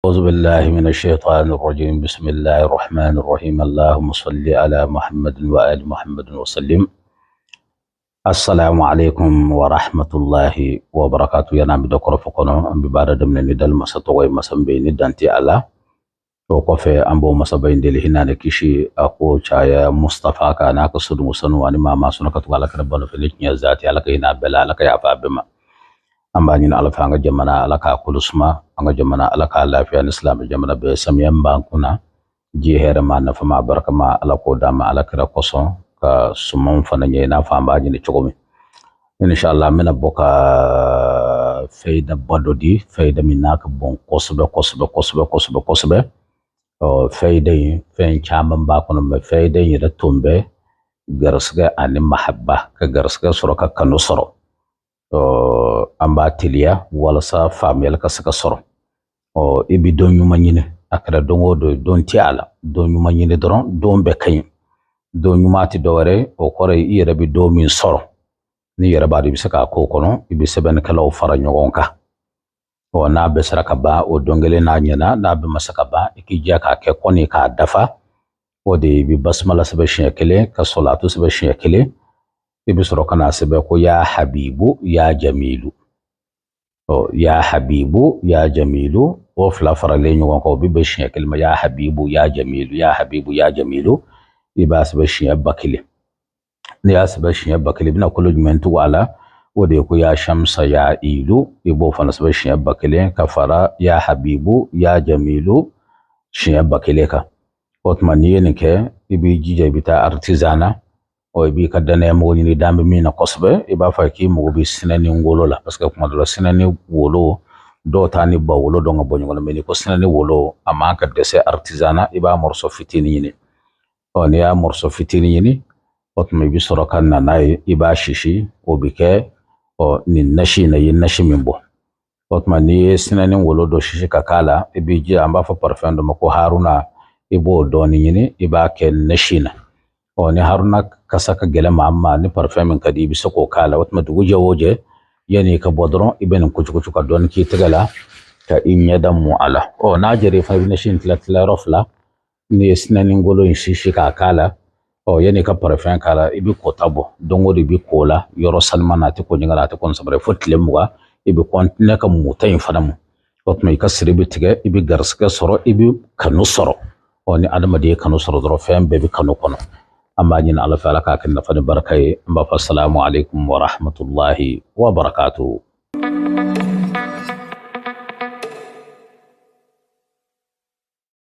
أعوذ بالله من الشيطان الرجيم. بسم الله الرحمن الرحيم. اللهم صل على محمد وآل محمد وسلم. السلام عليكم ورحمة الله وبركاته. يا نعم دكتور فكنا أم ببارد من ندل مساتوي مسام بين دانتي على o kɔfɛ an b'o masaba in deli hinɛ ni kisi a ko caya Mustafa kan n'a ka sunu sanu ani maa maa sɔnna ka tugu Ala kɛra balo fɛ ni tiɲɛ zati. Ala ka hinɛ a bɛɛ la, Ala ka yafa a bɛɛ ma. An b'a ɲini Ala fɛ, an ka jamana, Ala k'a kolo suma, an ka jamana, Ala k'a lafiya ni silamɛ jamana bɛɛ. Samiya min b'an kunna, ji hɛrɛ ma, nafa ma, barika ma, Ala k'o d'an ma Ala kira kosɔn, ka sumanw fana ɲɛ i n'a fɔ an b'a ɲini cogo min. Inshallah, n bɛna bɔ ka fayida ba dɔ di, fayida min n'a ka bon kosɛbɛ kosɛbɛ kosɛbɛ kosɛbɛ kosɛbɛ. Ɔ fayida in, fɛn caman b'a kɔnɔ, mɛ fayida in yɛrɛ tun bɛ garisigɛ ani mahaba, ka garisigɛ sɔrɔ, ka kanu sɔrɔ. Ɔ an b'a teliya walasa faamuyali ka se ka sɔrɔ. Ɔ i bɛ don ɲuman ɲini, a kɛra don o don, don tɛ a la, don ɲuman ɲini dɔrɔn, don bɛɛ ka ɲi. Don ɲuman tɛ dɔwɛrɛ ye, o kɔrɔ ye i yɛrɛ bɛ don min sɔrɔ, n'i yɛrɛ b'a dɔn i bɛ se k'a k'o kɔnɔ, i bɛ sɛbɛnnikɛlaw fara ɲɔgɔn kan. Ɔ n'a bɛɛ sera ka ban o don kelen, n'a ɲɛna, n'a bɛɛ ma se ka ban, i k'i jija k'a kɛ kɔni k'a dafa. O de i bɛ basumala sɛbɛn siɲɛ kelen, ka sɔlatu sɛbɛn siɲɛ kelen, i bɛ sɔrɔ ka n'a sɛbɛn ko ya habibu ya jamilu. Ɔ ya habibu ya jamilu, o fila faralen ɲɔgɔn kan, o bɛ bɛn siɲɛ kelen ma. Ya habibu ya jamilu, ya habibu ya jamilu, i b'a sɛbɛn siɲɛ 1000. N'i y'a sɛbɛn siɲɛ 1000, i bɛna kolo jumɛn tugu a la? O de ye ko ya shamsa ya ilu, i b'o fana sɛbɛn siɲɛ 1000 ka fara ya habibu ya jamilu siɲɛ 1000 kan. O tuma n'i ye nin kɛ, i b'i jija, i bɛ taa artisan na. Ɔ i b'i ka danaya mɔgɔ ɲini, dan bɛ min na kosɛbɛ. I b'a fɔ k'i mago bɛ sinɛni wolo la, parce que kuma dɔ la sinɛni wolo dɔw t'a ni ba wolo dɔn ka bɔ ɲɔgɔn na, mɛ n'i ko sinɛni wolo, a man ka dɛsɛ artisan na. I b'a morceau fitinin ɲini. Ɔ n'i y'a morceau fitinin ɲini, o tuma i bɛ sɔrɔ ka na n'a ye, i b'a sisi, o bɛ kɛ ɔ nin nasi in na, i ye nasi min bɔ. O tuma n'i ye sinɛni wolo dɔ sisi ka k'a la, i b'i jija, an b'a fɔ parfum dɔ ma ko haruna, i b'o dɔɔnin ɲini, i b'a kɛ nasi in na. Ɔ ni haruna kasa ka gɛlɛn maa ma, ni parfum min ka di, i bɛ se k'o k'a la. O tuma dugu jɛ o jɛ, yanni i ka bɔ dɔrɔn, i bɛ nin kucukucu ka dɔɔnin k'i tɛgɛ la ka i ɲɛda mun a la. Ɔ n'a jɛra i fana, i bɛ nasi in tila tilayɔrɔ fila. N'i ye sinɛni golo in sisi k'a k'a la, ɔ yanni i ka parfum k'a la, i bɛ kɔta bɔ. Don o don i bɛ ko la yɔrɔ sanuman na, a tɛ ko ɲɛgɛn na, a tɛ ko samara, fo tile 20, i bɛ kɔntinɛ ka muta in fana mu. O tuma i ka siri bɛ tigɛ, i bɛ garisigɛ sɔrɔ, i bɛ kanu sɔrɔ. Ɔ ni adamaden ye kanu sɔrɔ dɔrɔn, fɛn bɛɛ bɛ kanu kɔnɔ. An b'a ɲini Ala fɛ, Ala k'a kɛ nafa ni barika ye. An b'a fɔ salamu aleykum wa rahmatulahi wa barakatuhu.